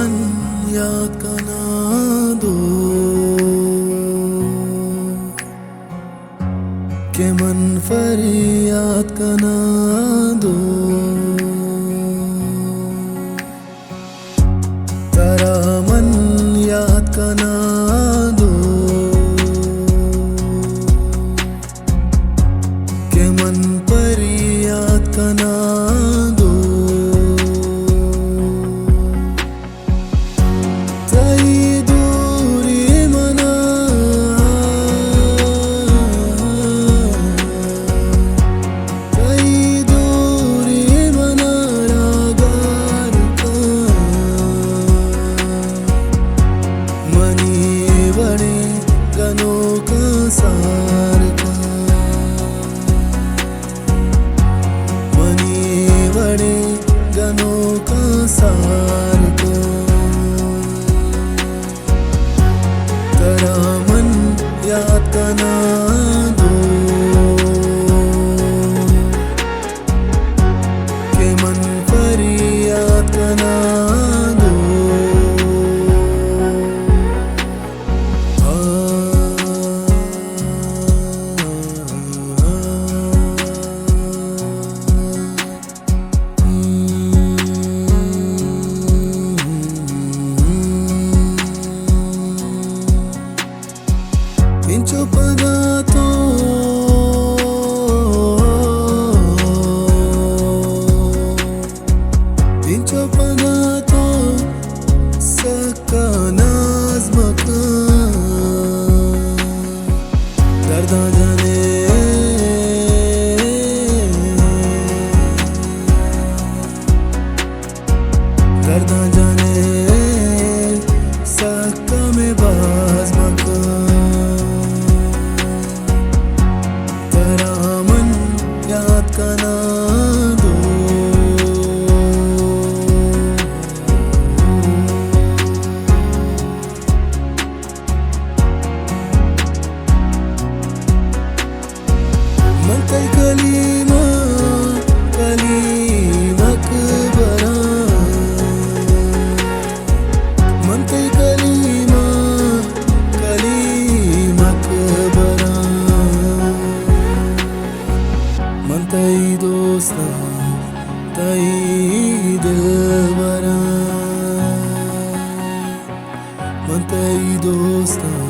من یات کناں دو کہ من فریاد کناں دو، ترا من یات کناں دو کہ من فریاد کناں دو۔ تئی دوری منا، تئی دوری منا را گار کن، منی وڑیں گنوکاں سار کن۔ منی وڑیں گنوکاں سار کن، ترا من یات کناں دو کہ من فریاد کناں دو۔ انچو پدا تو، انچو پدا تو سکا ناز مکن، درداں جنے، درداں جنے سکا میں باز مکن، ترا من یات کناں دو۔ من تئی کلیمہ، کلیمک براں۔ من تئی کلیمہ، کلیمک براں۔ من تئی دوستاں، تئی دلبراں۔ من تئی دوستاں،